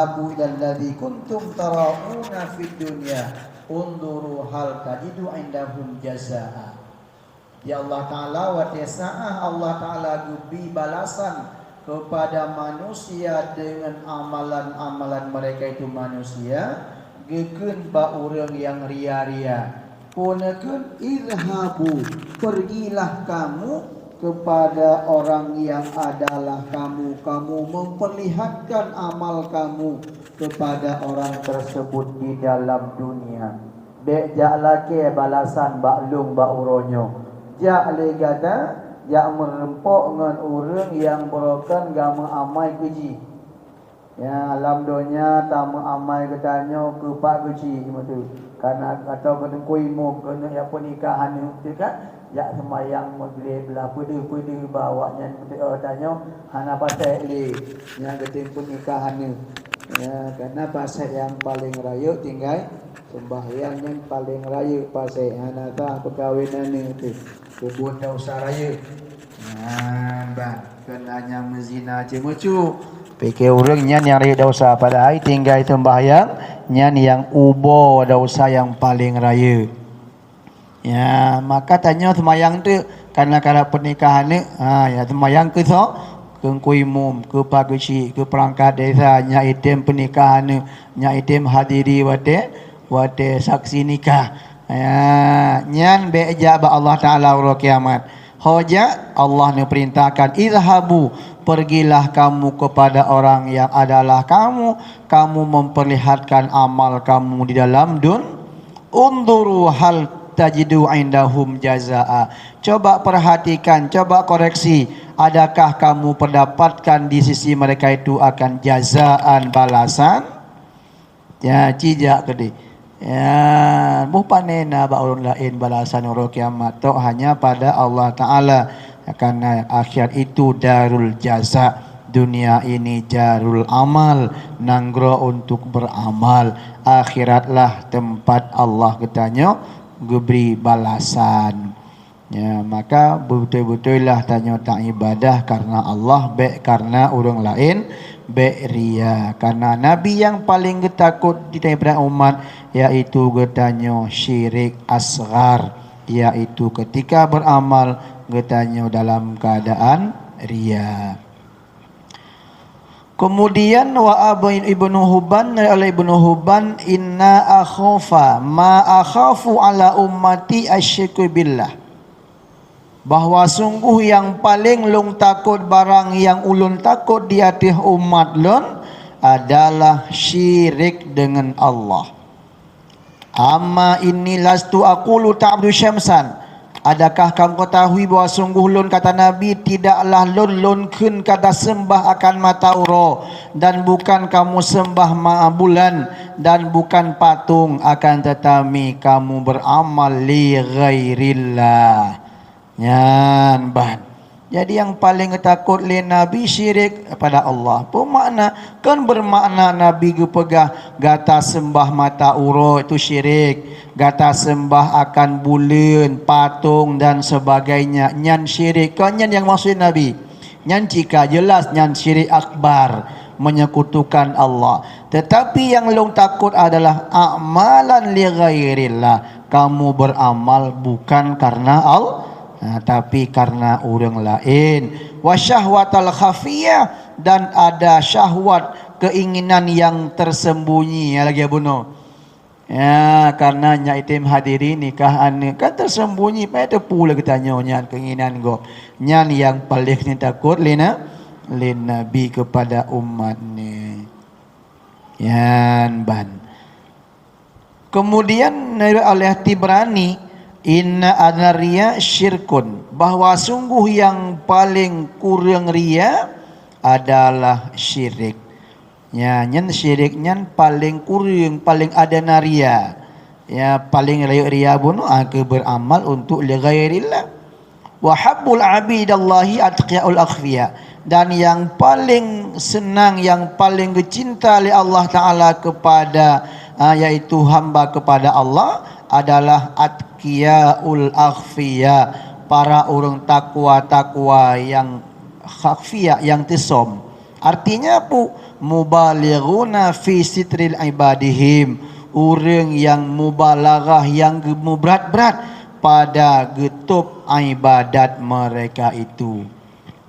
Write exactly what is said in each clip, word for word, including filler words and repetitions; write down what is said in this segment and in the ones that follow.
Idhhabu ilal ladzi kuntum turauna fid dunya, unzuru hal tajidu indahum jazaa. Ya Allah Ta'ala, watée saah Allah Ta'ala geubri balasan keupada manusia deungon amalan-amalan mereka itu manusia, geukheun bak ureuëng nyang ria-ria. Peue neukheun? Idhhabu, pergilah kamu kepada orang yang adalah kamu, kamu memperlihatkan amal kamu kepada orang tersebut di dalam dunia. Bék jak lakée balasan bak lôn bak uroe nyoe. Jak lé gata, jak meureumpok ngon ureuëng nyang barokon gameuamai keu jih. Ya, lam donya tameuamai geutanyoe keu pak geuchik meutu. Kana atau keu teungku imum keuneuk jak peunikah aneuk teuh kan, jak seumayang Maghrib lah peudeuh-peudeuh bak awaknyan meutu, oh, tanyoe hana pasék lé nyang geutem peunikah aneuk. Ya, karena pasék nyang paleng rayeuk tinggai seumbahyang nyang paleng rayeuk pasék, hana sah peukawen aneuk teuh. Peubuet desya rayeuk. Nyan ban, kon hanya meuzina ceumeue-cue. Pike ureuëng nyan nyang rayeuk desya, padahai tinggai seumbahyang nyan nyang ubo desya nyang paleng rayeuk. Ya, maka tanyoe seumayang teuk, kana karab peunikah aneuk, ha, ya seumayang keu soe? Keu teungku imum, keu pak geuchik, keu peurangkat desa, nyak item peunikah aneuk, nyak item hadiri watée, watée saksi nikah. Ya, nyan bék jak bak Allah Ta'ala uroe kiamat. Ho jak, Allah neupeurintahkan, "Idhhabu, pergilah kamu kepada orang yang adalah kamu, kamu memperlihatkan amal kamu di dalam dun-, unzuru hal tajidu indahum jazaa." Coba perhatikan, coba koreksi, adakah kamu perdapatkan di sisi mereka itu akan jazaan, balasan? Ya, ci jak keudeh. Ya, boh pane na bak ureuëng laén balasan uroe kiamat, tok hanya pada Allah Ta'ala. Karena akhirat itu darul jaza, dunia ini darul amal, nanggroe untuk beramal. Akhiratlah tempat Allah geutanyoe geubri balasan. Ya, maka beutôi-beutôi lah tanyoe taibadah karena Allah, bék karena ureuëng laén, bék ria. Karena Nabi nyang paleng geutakot di tengah umat, yaitu geutanyoe syirik asghar, yaitu ketika beramal geutanyoe dalam keadaan ria. Kemudian wa Abu Ibnu Hubban, dari oleh Ibnu Hubban, "Inna akhafa ma akhafu ala ummati asyirku billah." Bahwa sungguh nyang paleng lôn takot, barang nyang ulôn takot di ateueh umat lôn adalah syirik deungon Allah. "Amma inni lastu aqulu ta'budu syamsan." Adakah kamu ketahui bahwa sungguh lôn, kata Nabi, tidaklah lôn, lôn kheun kata sembah akan mata uroe, dan bukan kamu sembah ma-, bulan, dan bukan patung, akan tetapi kamu beramal li ghairillah. Nyan ban. Jadi nyang paleng geutakot lé Nabi syirik pada Allah. Peue makna? Kon beumakna Nabi geupeugah gata sembah mata uroe itu syirik, gata sembah akan buleuen, patong dan sebagainya, nyan syirik. Kon nyan nyang maksud Nabi. Nyan cika jelas nyan syirik akbar, menyekutukan Allah. Tetapi nyang lôn takot adalah amalan li ghairillah. Kamu beramal bukan karena Allah, nah, tapi karena ureuëng laén. Wa syahwatal khafiyah, dan ada syahwat, keinginan yang tersembunyi, ya, lagée bunoe. Ya, karena nyak item hadiri nikah aneuk kan tersembunyi, pakai teupeu lé geutanyoe nyan keinginan gob. Nyan nyang paleng neutakot lé na-, lé Nabi kepada umat ni. Nyan ban. Kemudian, riwayat oleh Tibrani, "Inna adna riya syirkun," bahwa sungguh nyang paleng kureueng ria adalah syirik. Ya, nyan syirik nyan paleng kureueng, paleng adna ria. Ya, paleng rayeuk ria bunoe, ah, keu beuramal untuk li ghairillah. "Wa habbul abidallahi atqiyaul akhfiya." Dan nyang paleng seunang, nyang paleng geucinta lé Allah Ta'ala kepada, ah, yaitu hamba kepada Allah adalah atqiyaul akhfiya, para ureuëng takwa-takwa nyang khafiya, nyang teusom. Artinya peue? Mubalighuna fi sitril ibadihim, ureuëng nyang mubalaghah, nyang geu-, meubrat-brat pada geutôb ibadat mereka itu.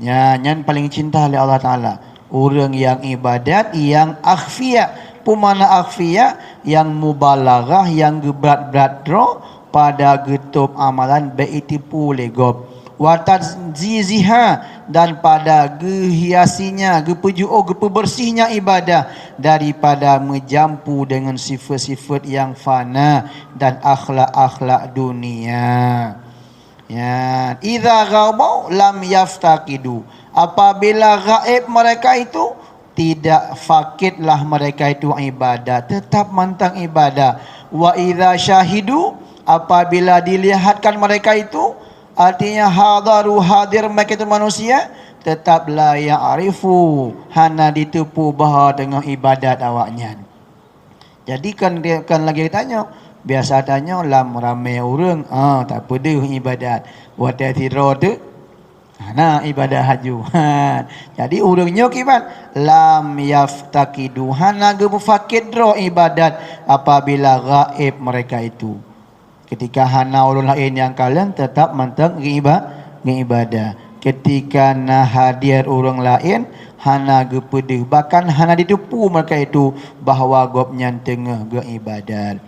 Nya, nyan paleng cinta lé Allah Taala. Ureuëng nyang ibadat nyang akhfiya. Peue makna akhfiya? Nyang mubalaghah, nyang geubrat-brat droe pada geutôb amalan bék jiteupeue lé gob. Wa tajziziha, dan pada geuhiasinya, geupeujuôh, geupeubeursiehnya ibadah daripada meujampu deungon sifeuet-sifeuet nyang fana dan akhlak-akhlak dunia. Ya, idza ghabau lam yaftaqidu. Apabila gaib mereka itu, tidak fakidlah mereka itu ibadah, tetap mantong ibadah. Wa idza syahidu, apabila dilihatkan mereka itu, artinya hadaru, hadir mereka itu manusia, tetap la ya'rifu, hana jiteupeue bahwa teungoh ibadat awaknyan. Jadi kan dia, kan lagée tanyoe, biasa tanyoe lam ramé ureuëng, ah, tapeudeuh ibadat. Watée sidroe teuk, hana ibadat laju. Ha. Jadi ureuëng nyoe kiban, lam yaftaqidu, hana geupeufakéd droe ibadat apabila gaib mereka itu. Ketika hana ureuëng laén nyang kalon, tetap mantong geuiba-, geuibadah. Ketika na hadir ureuëng laén, hana geupeudeuh, bahkan hana jiteupeue mereka itu bahwa gobnyan teungoh geuibadat.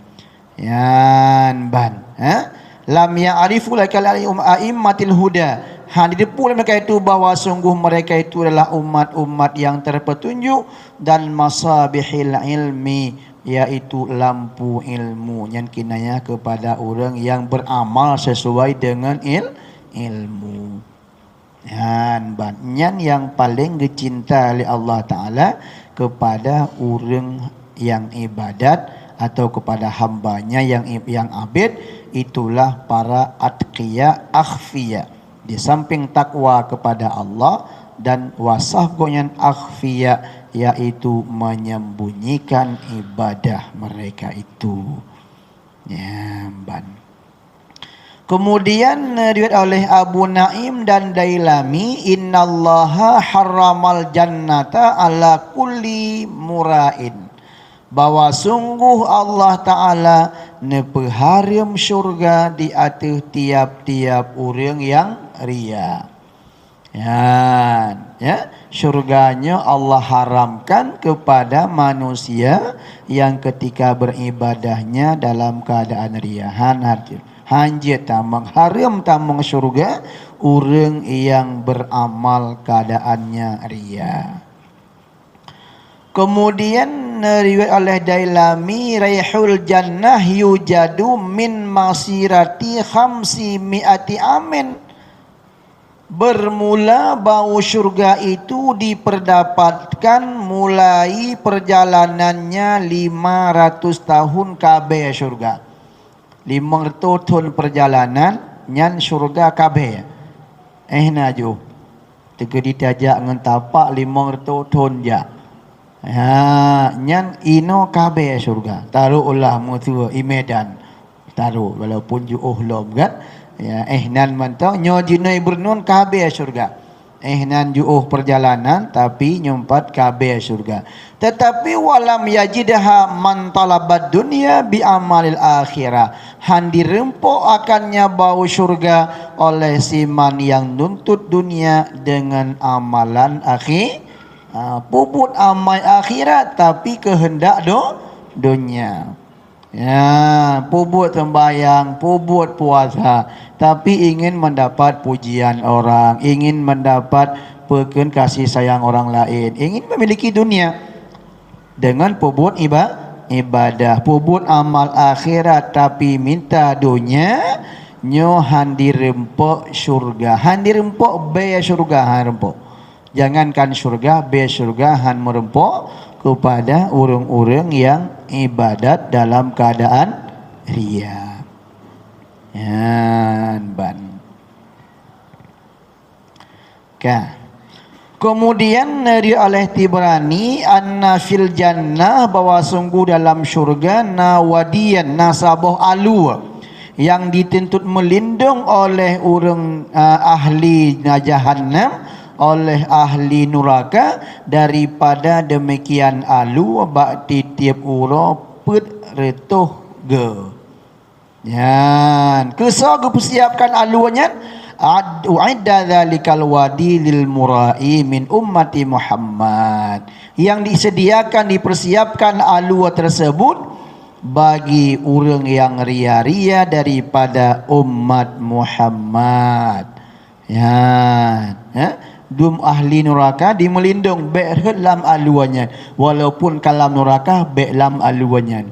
Nyan ban, ha? Lam ya'rifu lakal aim-, aimmatil huda. Hana jiteupeue lé mereka itu bahwa sungguh mereka itu adalah umat-umat yang terpetunjuk dan masabihil ilmi, yaitu lampu ilmu. Nyan kinayah kepada ureuëng yang beramal sesuai dengan il-, ilmu. Nyan ban, nyan nyang paleng geucinta lé Allah Taala kepada ureuëng yang ibadat atau kepada hamba-Nya yang i-, yang abid, itulah para atqiya akhfiya. Di samping takwa kepada Allah dan wasaf gobnyan akhfiya, yaitu menyembunyikan ibadah mereka itu. Nyan ban. Kemudian, eh, riwayat oleh Abu Naim dan Dailami, "Innallaha harramal jannata ala kulli mura'in." Bahwa sungguh Allah Taala neupeuhareuem syurga di ateueh tiap-tiap ureuëng nyang ria. Nyan, ya, syurga nyoe Allah haramkan kepada manusia yang ketika beribadahnya dalam keadaan ria. Han, han jeuet tamong, hareuem tamong syurga ureuëng yang beramal keadaannya ria. Kemudian, riwayat oleh Dailami, "Raihul jannah yujadu min masirati khamsi mi'ati amin." Bermula bau syurga itu diperdapatkan mulai perjalanannya lima ratus tahun, ka bée syurga. Limong reutôh thon peurjalanan, nyan syeuruga ka bée. Eh, na jôh. Teukeudi tajak ngon tapak limong reutôh thon jak. Ha, nyan inoe ka bée syeuruga. Tarôk ulah meuteue i Medan. Tarôk, walaupun jiôh lom kan. Ya, eh, nan mantong nyoe jinoe beureunun ka bée syeuruga. Eh, nan jiôh peurjalanan, tapi nyoe pat ka bée syeuruga. Teutapi walam yajidha man talabad dunya bi amalil akhirah. Han direumpok akan nyan bau syeuruga oleh siman nyang nuntut dunia deungon amalan akhi-, ha, peubuet amai akhirat, tapi keuheundak do-, dunia. Ya, peubuet seumbahyang, peubuet puasa, tapi ingin mendapat pujian orang, ingin mendapat peukheun kasih sayang orang lain, ingin memiliki dunia dengan peubuet iba-, ibadah, peubuet amal akhirat, tapi minta dunia, nyoe han direumpok syeuruga, han direumpok bée syeuruga, han reumpok. Jangankan syeuruga, bée syeuruga han meureumpok keupada ureuëng-ureuëng nyang ibadat dalam keuadaan ria. Nyan ban. Ka. Keumudian, riwayat oleh Tibrani, "Anna fil jannah," bahwa sungguh dalam syeuruga na wadiyan, na saboh alue nyang jiteuntut meulindong oleh ureuëng, a, ahli na jahannam, oleh ahli nuraka daripada demikian alue bak tieb-tieb uroe peuet reutôh go. Nyan, keusoe geupeusiapkan alue nyan? Ad-, u'idda dzalikal wadi lil murai min ummati Muhammad. Yang disediakan, dipersiapkan alue tersebut bagi ureuëng yang ria-ria daripada umat Muhammad. Ya, ya. Dum ahli nuraka dimeulindong bék rhot lam alue nyan, walaupun ka lam nuraka bék lam alue nyan.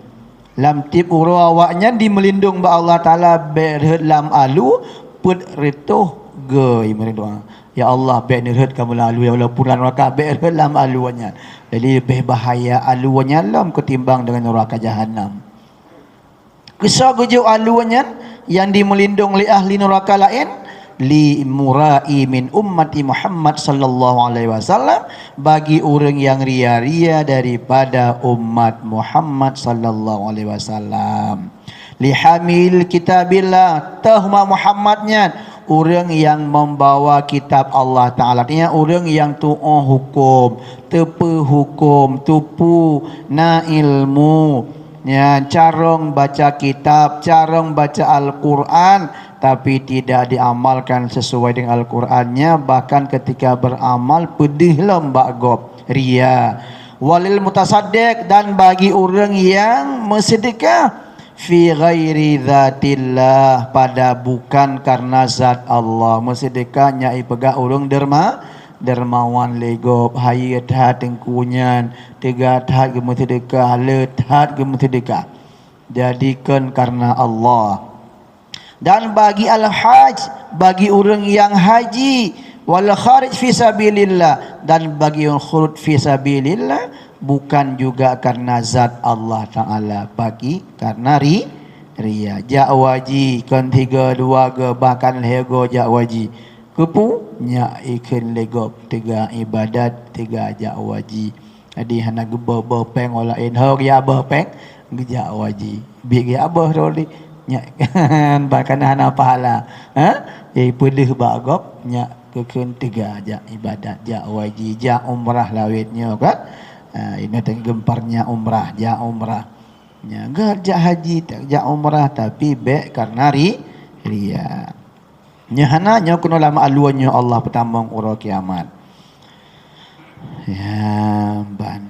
Lam tieb uroe awaknyan dimeulindong bak Allah Taala bék rhot lam alue peuet reutôh go. Meureudoa, "Ya Allah, bék neurhot kamoe lam alue, walaupun lam nuraka bék rhot lam alue nyan." Jadi leubeh bahaya alue nyan lom ketimbang dengan nuraka jahanam. Keusoe geujok alue nyan nyang dimeulindong lé ahli nuraka laén? Li murai min ummati Muhammad sallallahu alaihi wasallam, bagi ureuëng yang ria-ria daripada umat Muhammad sallallahu alaihi wasallam. Li hamil kitabillah, teuh umat Muhammad nyan ureuëng yang membawa kitab Allah Taala, artinya ureuëng yang tuoh hukum, teupeu hukum, tupu na ilmu, ya, carong baca kitab, carong baca Al-Quran, tapi tidak diamalkan sesuai dengan Al-Qurannya, bahkan ketika beramal peudeuh lom bak gob, ria. Walil mutasaddiq, dan bagi ureuëng yang meuseudekah, fi ghairi dzatillah, pada bukan karena zat Allah. Meuseudekah nyan ipeugah ureuëng derma, dermawan lé gob, hayeue that teungku nyan, teuga that geumeuseudekah, le that geumeuseudekah. Jadi kon karena Allah. Dan bagi al-haj, bagi ureuëng yang haji, wal kharij fi sabilillah, dan bagi ureuëng khuruj fi sabilillah, bukan juga karena zat Allah Taala, bagi karena ri, ria. Jak haji kon tiga dua go, bahkan lhée go jak haji. Keupeue? Nyak ikheun lé gob teuga ibadat, teuga jak haji. Jadi hana geubeuh-beuh péng orang laén, ho geujak beuh péng, geujak haji. Biet geujak beuh droe lé. Nyak bahkan hana pahala. Ha? Jadi peudeuh bak gob, nyak keu kheun teuga jak ibadat, jak haji, jak umrah lawét nyoe kan. Ha, inoe teungoh geumparnya umrah, jak umrah. Nya, gét jak haji, jak umrah, tapi bék karena ri, ria. Nyoe hana, nyoe keunoe lam alue nyoe Allah peutamong uroe kiamat. Ya, ban.